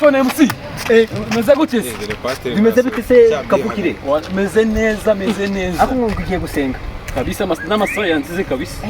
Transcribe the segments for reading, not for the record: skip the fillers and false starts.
Diakoni MC. Meze gute se? Bimeze bite se, kavukire? Meze neza, meze neza. Ako ngo ugiye gusenga? Kabisa, n'amasaha yansize kabisa.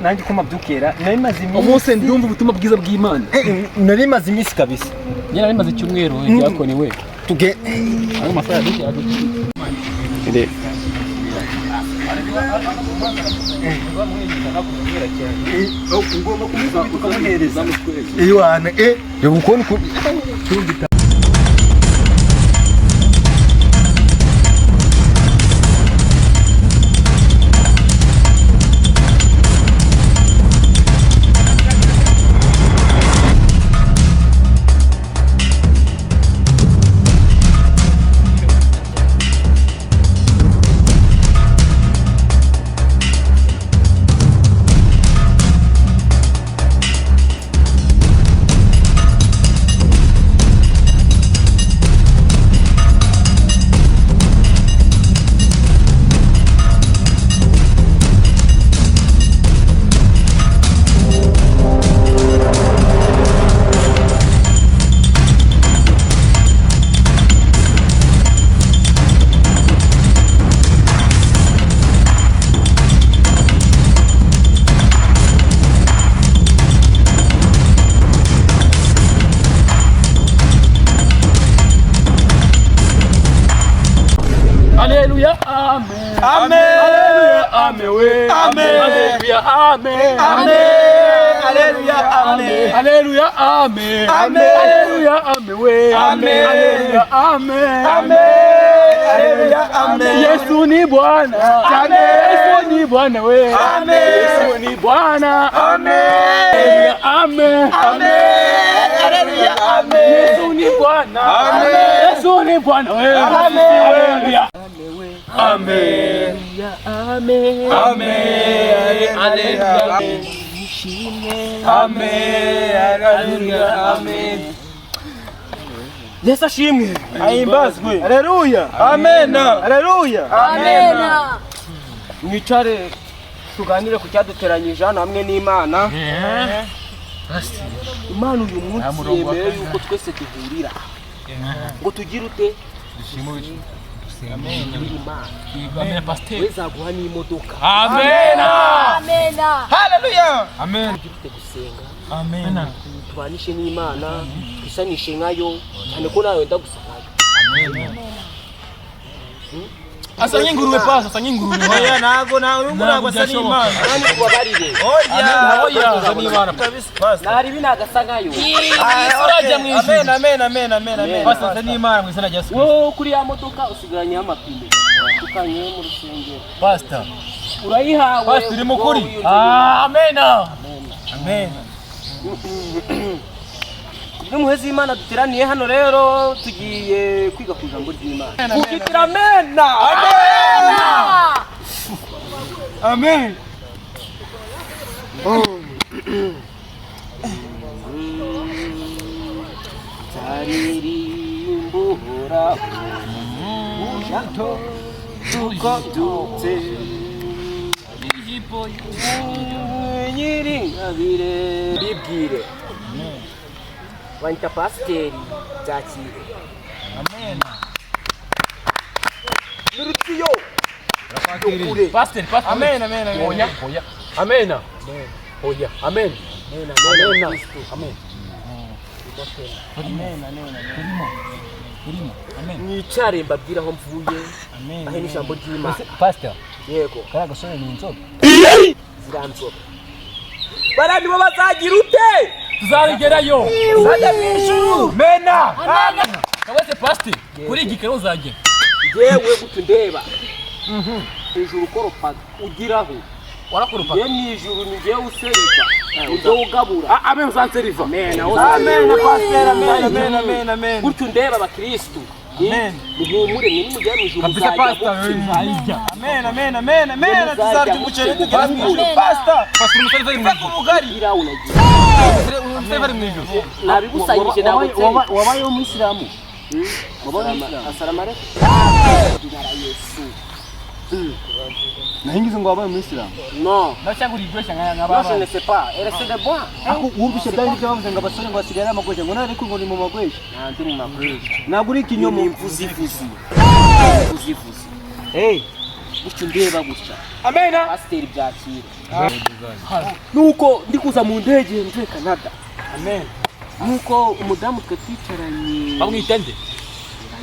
Nanjye ko mabyukera nari maze iminsi. Umunsi ndumva ubutumwa bwiza bw'Imana. Nari maze iminsi kabisa. Njye nari maze icyumweru, Diakoni we. Tuge. Ayo masaha yadukiye adukiye. Ugomba kumuhereza iwana reba ukuntu. Alléluia, amen. Amen. Alléluia, amen, oui. Amen. Alléluia, amen. Amen. Alléluia, amen. Alléluia, amen. Amen. Alléluia, amen, oui. Amen. Alléluia, amen. Amen. Alléluia, amen. Yesu ni Bwana. Amen. Yesu ni Bwana we. Amen. Yesu ni Bwana. Amen. Alléluia, amen. Amen. Alléluia, amen. Yesu ni Bwana. Amen. Yesu ni Bwana we. Amen. Alléluia. Amen. Amen. Alléluia. Amen. Alléluia, amen. Yesu ashimwe. Ahimbazwe. Haleluya. Amen. Haleluya. Amen. Mwicare tuganire ku cyaduteranyije hano hamwe n'Imana. Imana uyu munsi yemeye yuko twese duhurira ngo tugire ute? Dushimire Imana. Amen, pasteur. We zaguha n'imodoka. Amen. Amen. Haleluya. Tugire ute? Gusenga. Amen. Tubanishe n'Imana, twisanishe nkayo, cyane ko nawe wenda gusa nkayo. Asa nk'ingurube, pasi, asa nk'ingurube. Oya, ntago ntago ntago asa n'Imana. Kandi tubabarire. Oya. Oya, asa n'Imana. Kabisa, pastor. Nari binagasa nkayo. Urajya mu ijuru. Amen, amen, amen, amen, amen. Pastor, asa n'Imana mu izina rya Yesu. Wowe kuri ya modoka usigaranyeho amapine tukanye mu rusengero. Pastor. Urayihawe. Pastor, uri mukuri. Wowe wiyumve. Amen. Amen. Kubw'impuhwe z'Imana duteraniye hano rero, tugiye kwiga ku ijambo ry'Imana. Kugira amena. Amen. Nzaririmba Uhoraho uko mbyutse, Nyiringabire. Bibwire banyita pasiteri byakire. Amen. Mirutiyo kure. Pastor, pastor. Amen, amen, amen. Oya, oya. Amen. Oya, amen. Amen, amen. Amen. Amen, amen, amen. Mwicare mbabwire aho mvuye. Amen. Ahe n'ijambo ry'Imana. Pastor, Yego. kariya gasore ni inzobe. Ziriya nzobe bariya nibo bazagira ute? Tuzabigerayo. Bajya mu ijuru. Mena. Kabase pastor, kuri iki kero uzagera. Yewe, gutyo ndeba ijuru ukoropaga ugiraho. Warakoropaga. Ye, mu ijuru ni njyewe useriva, ni njyewe ugabura. Amen, uzanseriva. Amen. Amen, pastor. Amen, amen, amen, amen. Gutyo ndeba abakirisitu. Amen. Muhumure, mwe nimugera mu ijuru Kabisa muzajya pastor, mukira. Amen, amen, amen, amen. Tuzarya umuceri tugera mu ijuru. Pastor. Pastor, umusore ari mu Tuve ijuru. ku bugari. Iriya unagira. Umusore ari mu ijuru. Nabigusanyije, ntabwo nseriva. Wabayeho umuyisilamu? Wabayeho umuyisilamu? Asalamu alaikum. Jina la Yesu. Nahingize ngo wabaye umuyisilamu. Non. Ndacyangura igwesha nka Non, je ne sais pas. Elle c'est de bois. Ako wumvise byari byo bavuze ngo abasore ngo basigaye ari amagwesha ngo none ngo ni mu magwesha. Nta ndi mu magwesha. Ntabwo uri ikinyomo. Ni imvuzivuzi. Imvuzivuzi. Hey. Gutya ndeba gutya. Amena. Pasiteri byakira. Nuko ndi kuza mu ndege mvuye Canada. Amen. Nuko umudamu twe twicaranye Bamwita nde?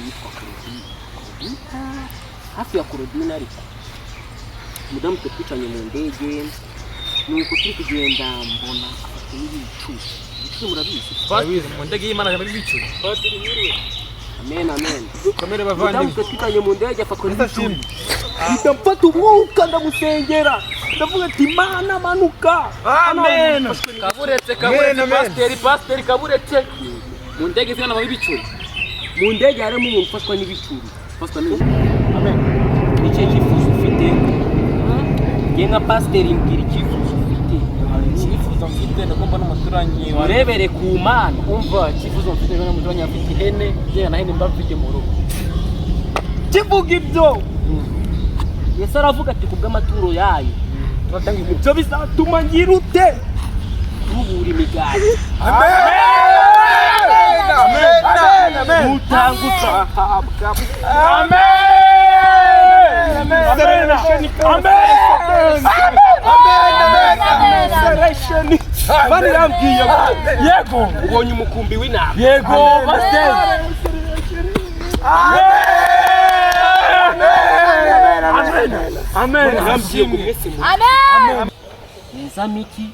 Yitwa Claudine. Claudine? Hafi ya Claudine ariko. Umudamu twe twicaranye mu ndege. Nuko turi kugenda mbona afite n'ibicu. Ibicu murabizi. Turabizi mu ndege y'Imana yaba ibicu. Amen, amen. Komere Umudamu bavandimwe. twe twicaranye mu ndege afatwa n'ibicu. Mpita mfata umwuka ndamusengera. Ndavuga ati Mana manuka. Amen. Kaburetse kaburetse pasiteri pasiteri kaburetse. Mu ndege z'Imana haba ibicu. Mu ndege harimo umuntu ufatwa n'ibicuri. Ufatwa n'ibicu. Amen. Ni ikihe cyifuzo ufite? Njye nka pasiteri mbwira icyifuzo ufite. Icyifuzo mfite ni uko mbona umuturanyi wanjye. Urebere ku Mana. Umva icyifuzo mfite ni uko umuturanyi afite ihene, njye na hene mba mfite mu rugo. Kivuga ibyo. Yesu aravuga ati kubw'amaturo yayo. Turatanga ibyo. Ibyo bizatuma ngira ute? Tubura imigati. Amen. Amen. Amen. Utanga uzahabwa. Amen. Amen. Amen. Amen. Amen. Bani yambwiye ngo Yego. ubonye umukumbi w'intama. Yego pasiteri. Amen. Yambwiye ngo mwese muri Amen. Mezamiki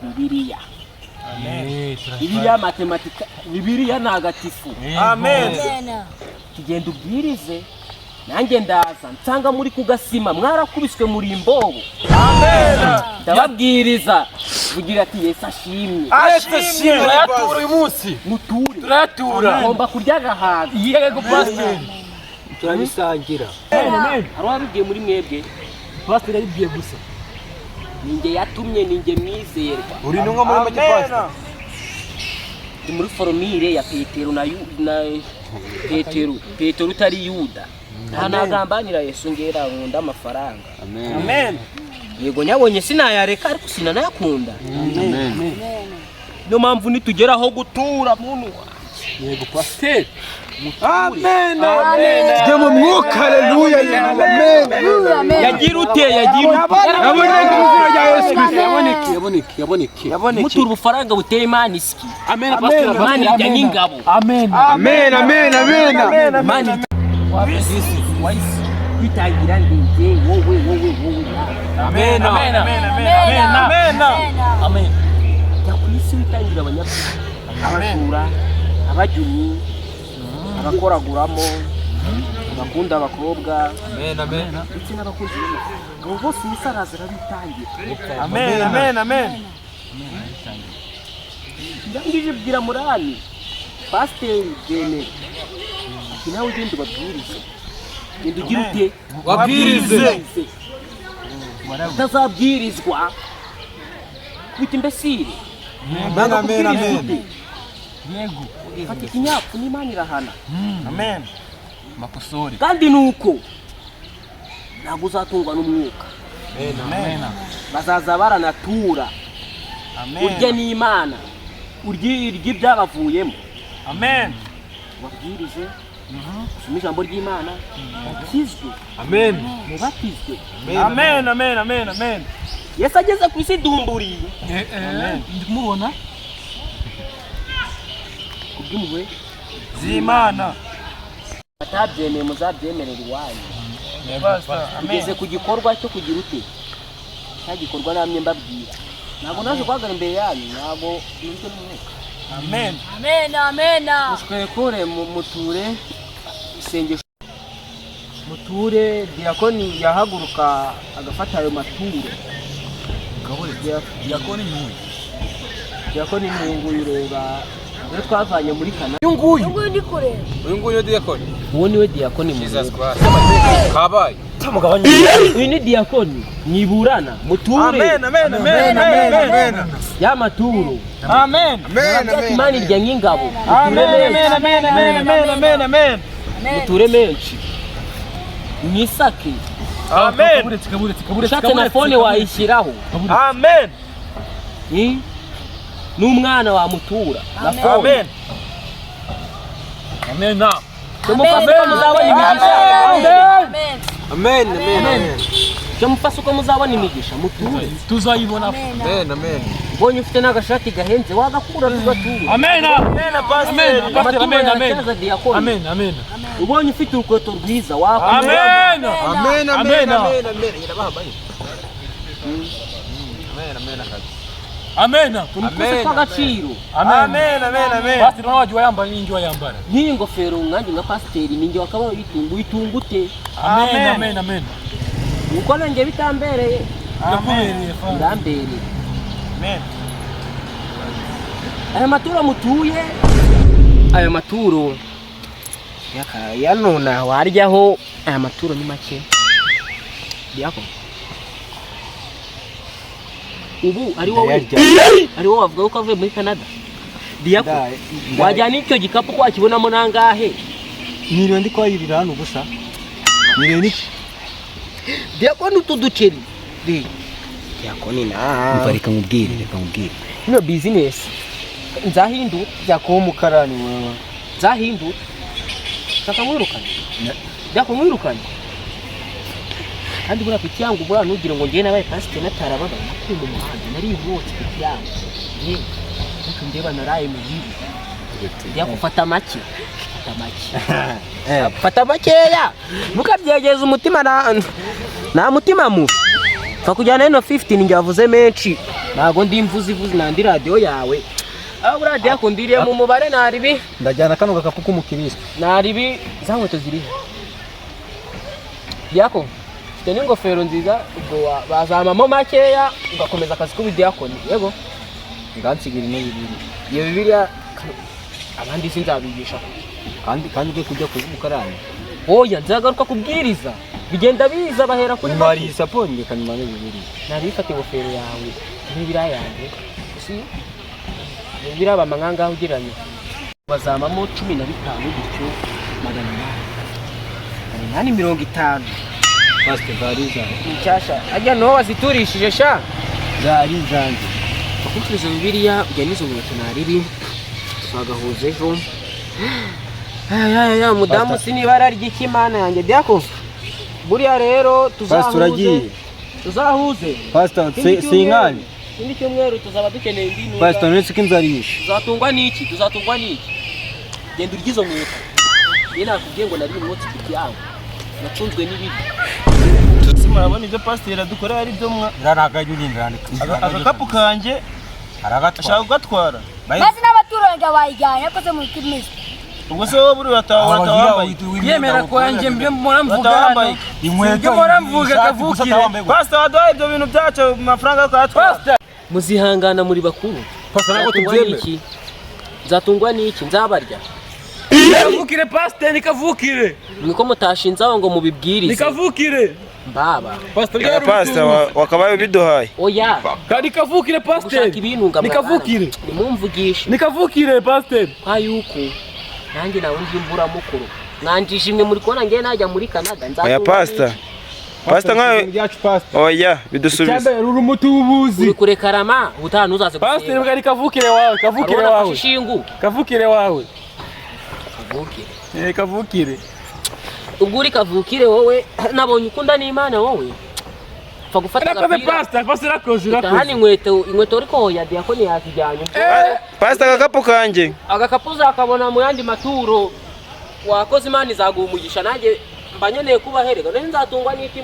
Bibiliya. Bibiliya matematika, Bibiliya ntagatifu. Amen. Tugenda ubwirize nanjye ndaza nsanga muri kugasima mwarakubiswe muri imbobo. Amen. Ndababwiriza vugira ati Yesu ashimwe. Ashimwe. Turayatura uyu munsi. Muture. Turayatura. Ngomba kurya agahaga. Yego pasiteri. Turabisangira. Hari uwabibwiye muri mwebwe? Pasiteri yaribwiye gusa. Ninjye yatumye, ninjye mwizerwa. Uri intumwa muri make pastor. Ndi muri foromire ya Petero na Petero, Petero utari Yuda. Nta nagambanira Yesu ngera nkunda amafaranga. Amen. Yego nyabonye sinayareka ariko sinanayakunda. Amen. Niyo mpamvu nitugeraho gutura muntu wanjye. Yego pasiteri. Amen. Amen. Tujye mu mwuka haleluya. Amen. Yagira ute yagira ute. Yaboneke mu izina rya Yesu Kristo. Yaboneke yaboneke yaboneke. Yaboneke. Mutura ubufaranga buteye Imana isiki. Amen pasiteri. Imana irya nk'ingabo. Amen. Amen. Amen. Amen. Imana irya kwitangira ndende wowe wowe wowe nawe. Amen. Amen. Amen. Amen. Jya ku isi witangira abanyabyaha, abajura, abajyumyi, abakoraguramo, abakunda abakobwa Amen. Amen. ndetse n'abakunzi b'amafaranga. Abo bose Yesu araza arabitangira. Amen. Amen. Amen. Ndangije bwira murani pasiteri byemere ati nawe ugenda ubabwirize, genda ugira ute Wabwirize. Utazabwirizwa kwita imbesire. Amen. Amen. Amen. Yego. Fata ikinyapfu n'Imana irahana. Amen. Makosori. Kandi nuko ntabwo uzatungwa n'umwuka. Amen. Bazaza baranatura. Urye n'Imana, urye ibyabavuyemo. Amen. Ubabwirize, usome ijambo ry'Imana, bakizwe, Amen. mubatizwe. Amen. Amen. Amen. Amen. Yesu ageze ku isi dumburi Ndi kumubona. kubw'impuhwe Z'Imana. batabyemeye muzabyemerera iwanyu. Pastor. Tugeze ku gikorwa cyo kugira ute cya gikorwa namye mbabwira. Ntabwo naje guhagarara imbere yanyu, ntabwo nujwe n'umwuka. Amen. Amen. Amen. Mushwekure muture isengesho muture. Diakoni yahaguruka agafata ayo maturo. Diakoni ni Diakoni ni nguyu ureba iyo twavanye muri Kana. uyu nguyu. Uyu ndi kureba. Uyu nguyu ni diakoni. Uwo niwe diakoni Jesus mureba. Christ. Kabaye. Uyu ni diakoni mwiburana muture. Amen. Amen. Amen. Amen. Ya maturo. Amen. Amen. Imana irya nk'ingabo. Amen. Muture menshi. Amen. Amen. Amen. Amen. Amen. Muture menshi. Mwisake. Amen. Kaburetse, kaburetse, kaburetse. Ushatse na phone wayishyiraho. Amen. N'umwana wamutura na phone. Amen. Amen. Tumufase uko muzabona imigisha. Amen. Amen, amen, amen. Tumufase uko muzabona imigisha muture. Tuzayibona. Amen, amen. Ubonye ufite n'agashati gahenze wagakura tugatura. Amen. Amen, pastor. Amen. Amen, amen. Amaturo diyakoni. Amen, amen. Ubonye ufite urukweto rwiza wakura. Amen. Amen, amen, Amen. amen, amen. Yarabahabaye. Amen, amen kabisa. Amen. Tumukose kw'agaciro. Amen, amen, amen. Pastor nawe wajya wayambara n'ingi wayambara. Nk'iyi ngofero nkanjye nka pasiteri ninjye wakabaye uyitunga, uyitunga ute? Amen, amen, amen. Uko nanjye bitambereye. Birakubereye fa. Birambereye. Amen. Aya maturo mutuye, aya maturo ya nona waryaho, aya maturo ni make. Diyako, ubu ari wowe, ari wowe wavuga ko avuye muri Canada. Diyako, wajyana icyo gikapu ko wakibonamo nangahe? Niriwe ndi kwayirira hano ubusa. Niriwe niki? Diyako, n'utu duceri. Diyako ni na Reka nkubwire, reka nkubwire. Ino business nzahindura. Jya kuba umukarani wewe. Nzahindura. Shaka mwirukane, Diyako, mwirukane. Kandi buriya piti yangu, buriya ntugire ngo njyewe nabaye pasiteri natarababaye. Nakuye mu muhanda, nari umwotsi piti yangu. Yewe, ariko ndeba naraye mu bibi. Diyako, fata make, fata make, fata makeya, ntukabyegeze umutima. Na nta mutima mubi. Pfa kujyana ino 15, njye wavuze menshi, ntago ndi imvuzi ivuzi nandi radiyo yawe. Aho buriya Diyako ndiriye mu mubare naribi. Ndajyana kano gakapu k'umukristo. Naribi za nkweto zirihe? Diyako, ufite n'ingofero nziza, ubwo bazamamo makeya ugakomeza akazi k'ubudiyakoni. Yego. Ngansigira ino bibiri. Iyo bibiliya abandi sinzabigisha. Kandi ugiye kujya kuba umukarani. Oya, nzagaruka kubwiriza, bigenda biza, bahera kuri make. Mwariye saponi, reka nyuma bibiri. Nari ifate ingofero yawe n'ibiriya yanjye, si biriya bama nkangahe ugereranya? Bazamamo 15 gutyo, 800, 850. Pastor, zari zanjye. Inshyashya ajya niho waziturishije sha. Zari zanjye. Bakurikiza bibiliya ujya n'izo nkweto naribi twagahuza ejo. Aya mudamu Pastor. si n'ibara ry'ikimana yanjye. Diyako, buriya rero Pastor, uragiye. tuzahuze, tuzahuze. Pastor, Ikindi sinkani. Ikindi cyumweru tuzaba dukeneye indi ntuza. Pastor, uretse ko inzara yishe. Tuzatungwa n'iki? Tuzatungwa n'iki? Genda urye izo nkweto. Niyo nakubwiye ngo nari umwotsi piti yawe, nacunzwe n'ibibi. Murabona ibyo pasiteri adukorera ari byo mwa? Ntabwo ugendera. Agakapu kanjye ashaka kugatwara. Maze n'abaturage bayijyanye yakoze mu kimisi. Ubwo se wowe buri wataha wambaye? Yemera kwanjye mbyo mpora mvuga Watambaye. hano. Ibyo mpora mvuga, kavukire. Pasiteri waduhaye ibyo bintu byacu, amafaranga yo kuyatwara. Pastor. Muzihangana muri bakuru. Pastor, ntabwo Nzatungwa tubyemera. n'iki? Nzatungwa n'iki? Nzabarya. Kavukire pastor, ni kavukire. Niko mutashinze aho ngo mubibwirize. Ni kavukire. Mbaba. Pastor, Oya, pastor, wakabaye ubiduhaye. Oya. Ni kavukire pastor. Gushaka ibintunga. Ni kavukire. Nimumvugishe. Ni kavukire pastor. Kwa yuko nanjye nawe ndi imburamukuru, mwanjije imwe muri kubona ngewe najya muri Canada. Oya, Nzatungwa pastor. n'iki? Pastor, nkawe Byacu, pastor. oya, bidusubize. Icyambere uri umutubuzi. Uri kurekarama ubutaha ntuzaze Pastor, gusenga. mbwa ni kavukire wawe, kavukire Arabona wawe. afashe ishingu. Kavukire wawe. Kavukire. Eh, kavukire. Ubwo uri kavukire wowe, nabonye ukunda n'Imana wowe. Pfa gufata Urakoze agapira. pastor, pastor urakoze, Utahana urakoze. inkweto, inkweto ariko oya, diyakoni yazijyanye. Pastor, agakapu kanjye. Agakapu uzakabona mu yandi maturo wakoze. Imana izaguha umugisha, nanjye mba nkeneye kubaherega. None nzatungwa n'iki?